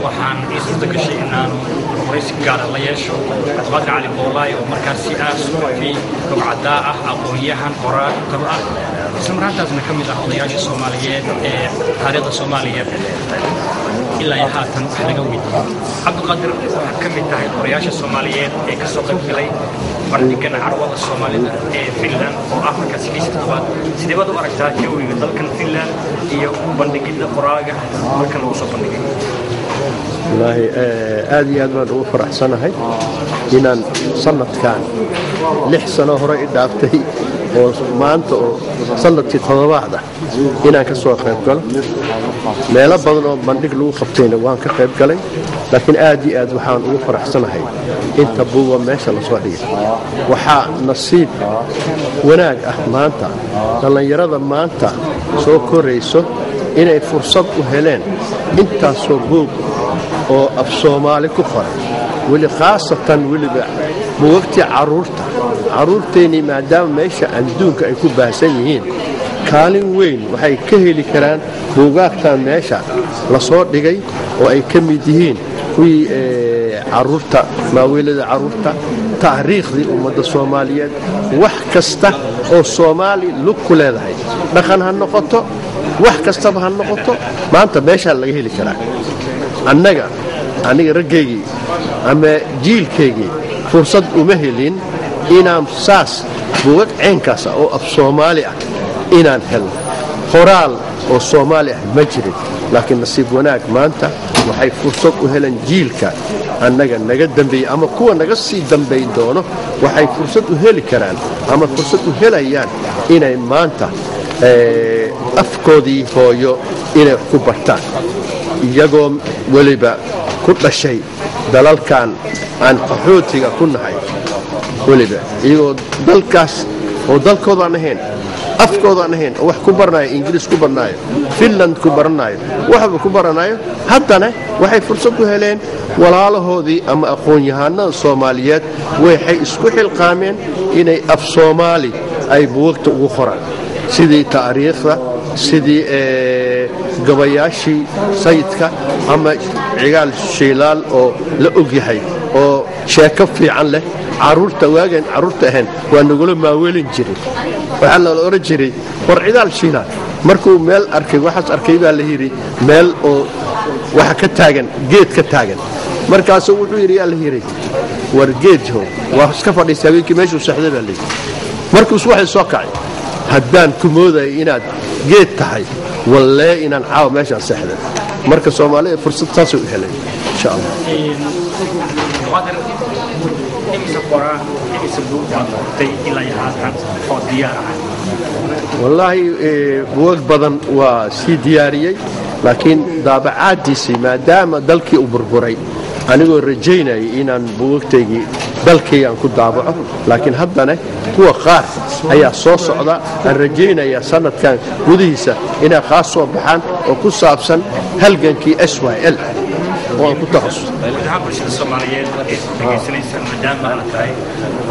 Waxaan ii suurta gashay inaanu waraysi gaara la yeesho Cabdiqaadir Cali Boolaay, oo markaasi ah suxufi rugcadaa ah, aqoon-yahan, qoraa kutabo ah, isla marhaantaasna ka mid ah odayaasha Soomaaliyeed ee taariikhda Soomaaliya ilaa iyo haatan wax laga weydiiyey. Cabdiqaadir, waxaad ka mid tahay qorayaasha Soomaaliyeed ee ka soo qayb galay bandhigan carwada Soomaalida ee Finland, oo ah markaasi kiisa toddobaad. Sidee baad u aragtaa jawiga dalkan Finland iyo bandhigidda qoraaga halkan lagu soo bandhigay? Wallaahi, aad iyo aad baan ugu faraxsanahay inaan sanadkan 6 sano hore i dhaaftay oo maanta oo sanadkii toddobaad ah inaan ka soo qayb galo. Meelo badan oo bandhig lagu qabtayna waan ka qayb galay, laakiin aad iyo aad waxaan ugu faraxsanahay inta buuga meesha lasoo dhigay. Waxaa nasiib wanaag ah maanta dhallinyarada maanta soo korayso inay fursad u heleen intaasoo buug oo af Soomaali ku qoray, weli khaasatan weliba buugagtii carruurta. Carruurteennii maadaama meesha adduunka ay ku baahsan yihiin, kaalin weyn waxay ka heli karaan buugaagtan meesha lasoo dhigay, oo ay ka mid yihiin kuwii carruurta, maaweelada carruurta, taariikhdii ummadda Soomaaliyeed, wax kasta oo Soomaali lug ku leedahay, dhaqan ha noqoto, wax kastaba ha noqoto, maanta meeshaa laga heli karaa. Annaga, aniga raggaygii ama jiilkaygii, fursad uma helin inaan saas buugag ceenkaas ah oo af Soomaali ah inaan helno. Qoraal oo Soomaali ah ma jirin, laakiin nasiib wanaag maanta waxay fursad u heleen jiilka annaga naga dambeeyey ama kuwa naga sii dambayn doono. Waxay fursad u heli karaan ama fursad u helayaan inay maanta afkoodii hooyo inay wax ku bartaan, iyagoo weliba ku dhashay dalalkan aan qaxootiga ku nahay, weliba iyagoo dalkaas oo dalkoodaan ahayn, afkoodaan ahayn, oo wax ku baranayo, Ingiriis ku baranayo, Finland ku baranayo, waxba ku baranayo. Haddana waxay fursad u heleen walaalahoodii ama aqoon-yahanada Soomaaliyeed waxay isku xilqaameen inay af Soomaali ay buugagta ugu qoraan, sidii taariikhda, sidii gabayaashii sayidka ama Cigaal Shiilaal oo la og yahay oo sheeko fiican leh. Caruurta waagaan carruurta ahayn waa nagula maaweelin jiray. Waxaa lala odhan jiray, "War Cigaal Shiilaal markuu meel arkay, waxaas arkay," baa la yidhi, "meel oo waxa ka taagan, geed ka taagan. Markaasuu wuxuu yidhi," yaa la yidhi, "war geedho waa iska fadhiistay habeenkii meeshuu seexday," baa layidhi. "Markuu subaxdii soo kacay, haddaan ku moodaya inaad geed tahay, wallee inaan caawa meeshaan seexday." Marka Soomaalida fursad saasay u helay, insha Allah. Cabdiqaadir, imise qoraa, imise buug baad qortay ilaa iyo haatan oo diyaar ah? Wallaahi, buugag badan waa sii diyaariyey, laakiin daabacaaddiisii maadaama dalkii uu burburay, anigoo rajaynayay inaan buugagtaygii dalkaygaan ku daabaco, laakiin haddana kuwa qaar ayaa soo socda. Aan rajaynayaa sanadkan gudihiisa inay qaas soo baxaan oo ku saabsan halgankii SYL oo aan ku takhasus. Guud ahaan bulshada Soomaaliyeed ee dhegaysanaysa, maadaama aad tahay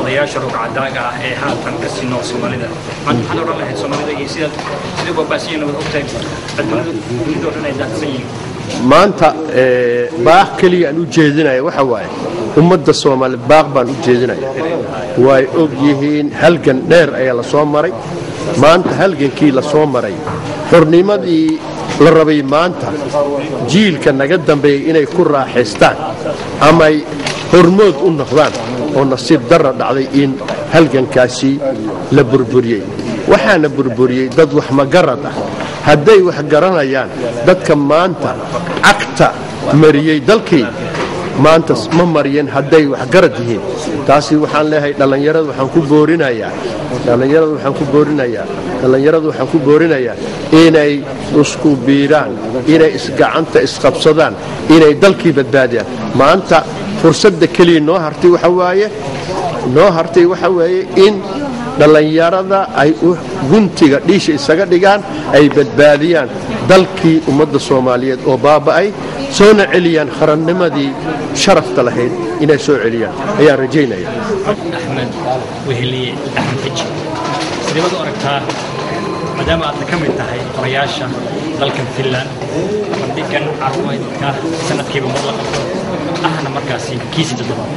odayaasha rugcadaaga ah ee haatan ka sii nool Soomaalida maanta, maxaad odhan lahayd Soomaalida iyo sidaad sidii baaba'siyan waad ogtahay adduunyada, dunida oo dhan ay daadsan yihiin? Maanta baaq keliya aan u jeedinaya waxa waaye ummadda Soomaali baaq baan u jeedinaya. Way og yihiin halgan dheer ayaa la soo maray. Maanta halgankii la soo maray, xornimadii la rabay maanta jiilka naga dambeeyay inay ku raaxaystaan amay hormood u noqdaan, oo nasiib darra dhacday in halgankaasi la burburiyey. Waxaana burburiyey dad wax magarad ah. Hadday wax garanayaan, dadka maanta cagta mariyey dalkii maanta ma mariyeen hadday waxgarad yihiin. Taasi waxaan leeyahay dhallinyarada, waxaan ku boorinayaa dhallinyarada, waxaan ku boorinayaa dhallinyarada, waxaan ku boorinayaa inay isku biiraan, inay isgacanta isqabsadaan, inay dalkii badbaadiyaan. Maanta fursadda keliya noo hartay waxa waaye, noo hartay waxa weeye in dhallinyarada ay guntiga dhiisha isaga dhigaan, ay badbaadiyaan dalkii ummadda Soomaaliyeed oo baaba'ay, soona celiyaan qarannimadii sharafta lahayd, inay soo celiyaan ayaan rajaynaya. Axmed Weheliye Axmed Xiji, sidee baad u aragtaa, maadaama aadna ka mid tahay qorayaasha Dalkan Finland bandhigan carweedka sanadkiiba mar la qabto, ahna markaasi kiisi toddobaad.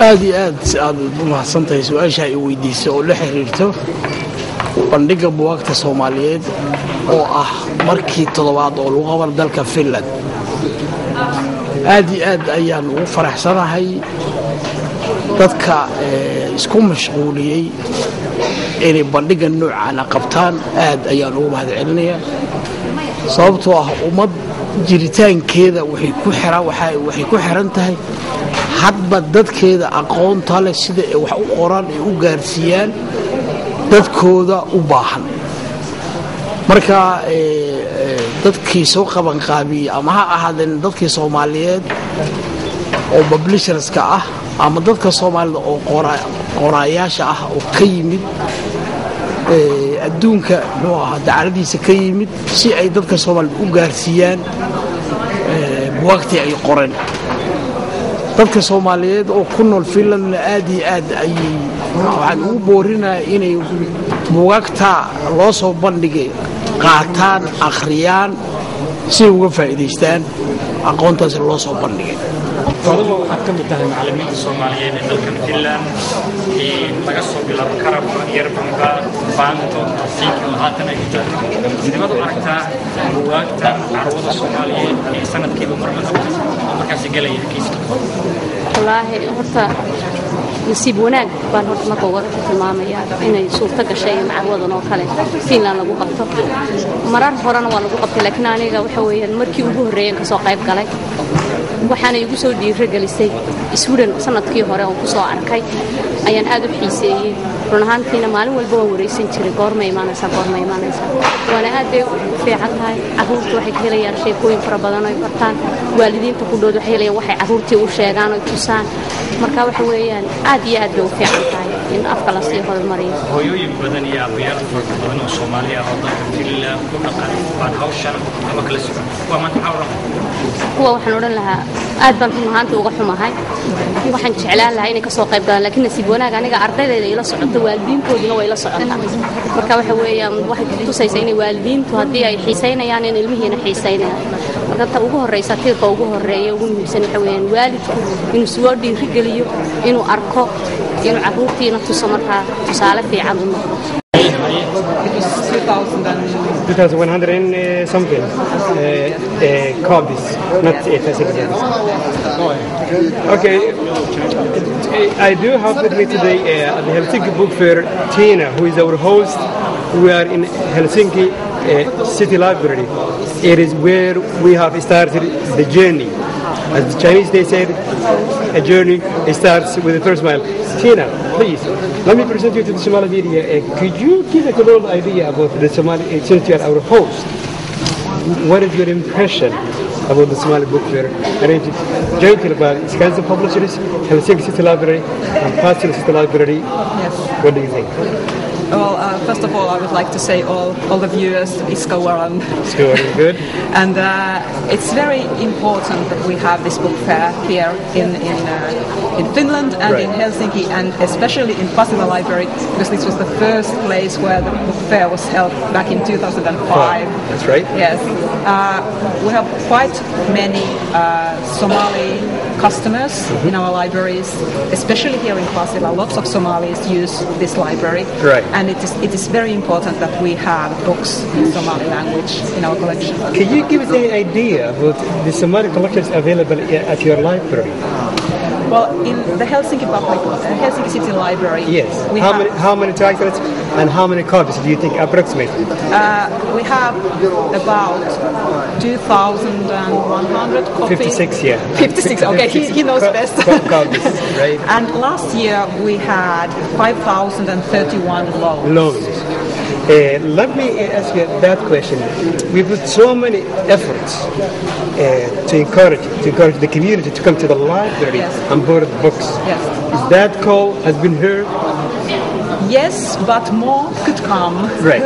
Aad iyo aad aad u mahadsantahay su-aasha ay weydiisay oo la xiriirto bandhigga buwaagta Soomaaliyeed oo ah markii toddobaad oo lagu qaban dalka Finland. Aad iyo aad ayaan ugu faraxsanahay dadka isku mashquuliyey inay bandhigga noocaana qabtaan. Aad ayaan ugu mahad celinayaa, sababtoo ah ummad jiritaankeeda waxay ku xiran tahay hadba dadkeeda aqoonta leh, sida ay wax u qoraan ay u gaarsiiyaan dadkooda u baahan. Marka dadkii soo qabanqaabiyey, ama ha ahaadeen dadkii Soomaaliyeed oo publisherska ah ama dadka Soomaalida oo qoraayaasha ah oo ka yimid adduunka, muxuu ahaa, dacaladiisa ka yimid, si ay dadka Soomaalida u gaarsiiyaan buwaagtii ay qoreen. Dadka Soomaaliyeed oo ku nool Finlandna aad iyo aad ayay waxaan ugu boorinaya inay buugaagta loo soo bandhigay qaataan, akhriyaan, si ay uga faa'iidaystaan aqoontaas loo soo bandhigay. Fadumo, waxaad ka mid tahay macallimiinta Soomaaliyeed ee dalkan Finland. Laga soo bilaabo Karaba, Yerbamba, Baanto, Helsinki oo haatan ay ku joogto, sidebaad u aragtaa buugaagtan carwada Soomaaliyeed ee sanadkiiba mar la qabto oo markaasi gelaya kiiska? Wallaahi horta nasiib wanaag baan horta marka uga ku tilmaamaya inay suurto gashay in carwadan oo kale Finland lagu qabto. Marar horena waa lagu qabtay, laakiin aniga waxa weeyaan markii ugu horreeyeen kasoo qayb galay. Waxaana igu soo dhiirigelisay Sweden sanadkii hore oo ku soo arkay ayaan aad u xiiseeyey. Run ahaantiina maalin walba waan wareysan jiray, goorma imaanaysaa, goorma imaanaysaa. Waana aad bay u fiican tahay. Carruurta waxay ka helayaan sheekooyin fara badan oo ay bartaan. Waalidiinta ku dhood waxay helayaan waxay carruurtii u sheegaan oo tusaan. Marka waxa weeyaan aad iyo aad bay u fiican tahay in afka lasii horumariyo. Hooyooyin badan iyo aabayaal fara badan oo Soomaali ah oo dalka Finland ku dhaqan baan hawshan ama kala socon. Kuwa maanta maxaa odhan? Kuwa waxaan odhan lahaa, aad baan run ahaantii uga xumahay. Waxaan jeclaan lahaa inay kasoo qayb galaan, laakiin nasiib wanaag aniga ardaydayda ila socoto, waalidiintooduna way la socotaa. Marka waxa weeyaan waxay tusaysaa inay waalidiintu haddii ay xiisaynayaan in ilmihiina xiisaynayaan. Marka ta ugu horreysa, tiirka ugu horreeya, ugu muhiimsan waxa weeyaan waalidku inuu soo dhiirigeliyo, inuu arko, inuu carruurtiina tuso, markaa tusaale fiican u noqdo. 2100 and something copies, not physical. Okay, I do have with me today at the Helsinki Book Fair Tina, who is our host. We are in Helsinki City Library. It is where we have started the journey. As the Chinese they said, a journey starts with the first mile. Tina, please, let me present you to the Somali media. Could you give us a little idea about the Somali, since you are our host, what is your impression about the Somali Book Fair arranged jointly by Skansen Publishers, Helsinki City Library, and Pasila City Library? Yes. What do you think? Well, first of all, I would like to say all the viewers, Iska waran. Iska waran, good. And it's very important that we have this book fair here in Finland and in Helsinki, and especially in Pasila Library, because this was the first place where the book fair was held back in 2005. That's right. Yes. We have quite many Somali customers in our libraries, especially here in Pasila. Lots of Somalis use this library. And it is very important that we have books in Somali language in our collection. Can you give us any idea about the Somali collections available at your library? Well, in the Helsinki City Library, we How have many titles and how many copies do you think approximately? We have about 2,100 copies. 56, yeah. 56, okay, he knows best. Copies, right? And last year we had 5,031 loans. Loans. Let me ask you that question. We put so many efforts to encourage the community to come to the library and borrow the books. Yes. Is that call has been heard? Yes, but more could come. Right.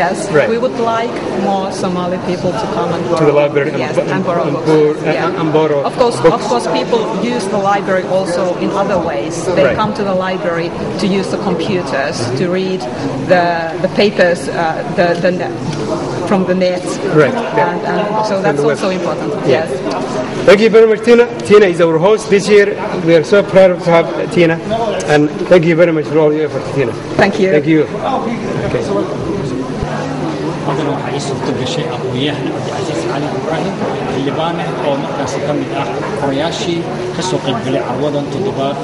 Yes. Right. We would like more Somali people to come and borrow to the library and, yes, and borrow books. And borrow Of course, books. Of course, people use the library also in other ways. They Right. come to the library to use the computers, to read the papers, from the net. Right. Yeah. And so that's the web. also important. Yeah. Yes. Thank you very much, Tina. Tina is our host this year. We are so proud to have Tina. And thank you very much for all your effort, Tina. Thank you. Thank you. Okay. Haddana waxaa ii suurto gashay aqoon-yahan Cabdicasiis Cali Ibraahim, xildhibaane oo markaasi ka mid ah qorayaashii ka soo qaybgalay carwadan toddobaad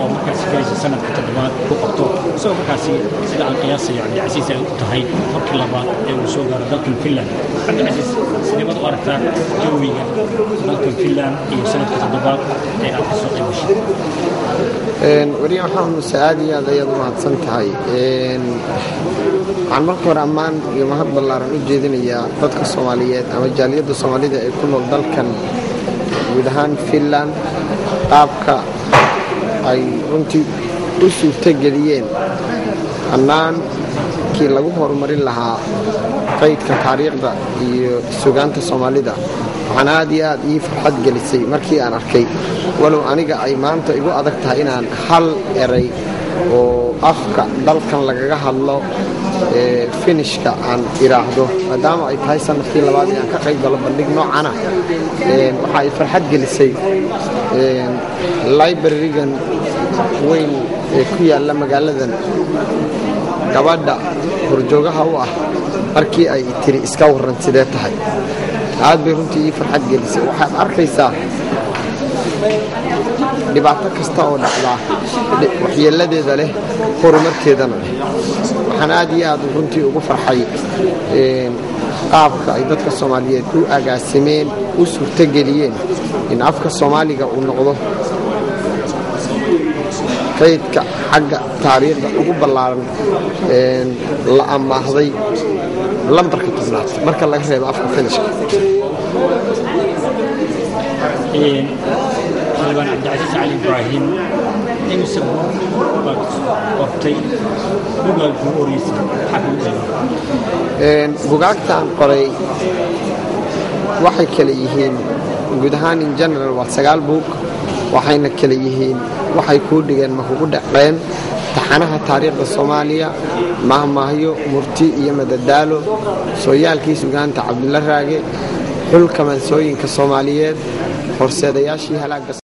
oo markaasi galaysa sanadka toddobaad ku qabto, isagoo markaasi sida aan qiyaasayo Cabdicasiis ay u tahay markii labaad ee uu soo gaaro dalkan Finland. Cabdicasiis, sidee baad u aragtaa jawiga dalkan Finland iyo sanadka toddobaad ee aad ka soo qayb gashay? Weriye Maxamed Muse, aad iyo aad ayaad u mahadsan tahay. Waxaan marka hore ammaan iyo mahad ballaaran u jeedinayaa dadka Soomaaliyeed ama jaaliyadda Soomaalida ee ku nool dalkan, guud ahaan Finland, qaabka ay runtii u suurtogeliyeen hannaankii lagu horumarin lahaa qaydka taariikhda iyo sugaanta Soomaalida. Waxaan aad iyo aad ii farxad gelisay markii aan arkay, walow aniga ay maanta igu adag tahay inaan hal eray oo afka dalkan lagaga hadlo ee Finishka aan idhaahdo, maadaama ay tahay sanadkii labaad ee aan ka qayb galo bandhig noocana. Waxa ay farxad gelisay library-gan weyn ee ku yaalla magaaladan, gabadha horjoogaha u ah markii ay tiri, "Iska warran, sidee tahay?" Aad bay runtii ii farxad gelisay. Waxaad arkaysaa dhibaato kasta oo dhacdaa waxyeeladeeda leh, horumarkeedana leh. Waxaan aad iyo aad runtii ugu farxay qaabka ay dadka Soomaaliyeed u agaasimeen, u suurtogeliyeen in afka Soomaaliga uu noqdo kaydka xagga taariikhda ugu ballaaran la ammaahday lambarka 10aad marka laga reebo afka Finishka. Xildhibaan Cabdicasiis Cali Ibraahim, imise buug baad qortay? Buuggaad kugu horeysay maxaa kugu dhaliyay? Bugaagta aan qoray waxay kale yihiin guud ahaan, in general, waa 9 buug. Waxayna kale yihiin Waxay Kuu Dhigeen Ma Kugu Dhaceen, Taxanaha Taariikhda Soomaaliya, Mahmaahyo, Murti iyo Madadaalo, Sooyaalkii Sugaanta Cabdilla Raage, Xulka Maansooyinka Soomaaliyeed, Horseedayaashii Halaagga.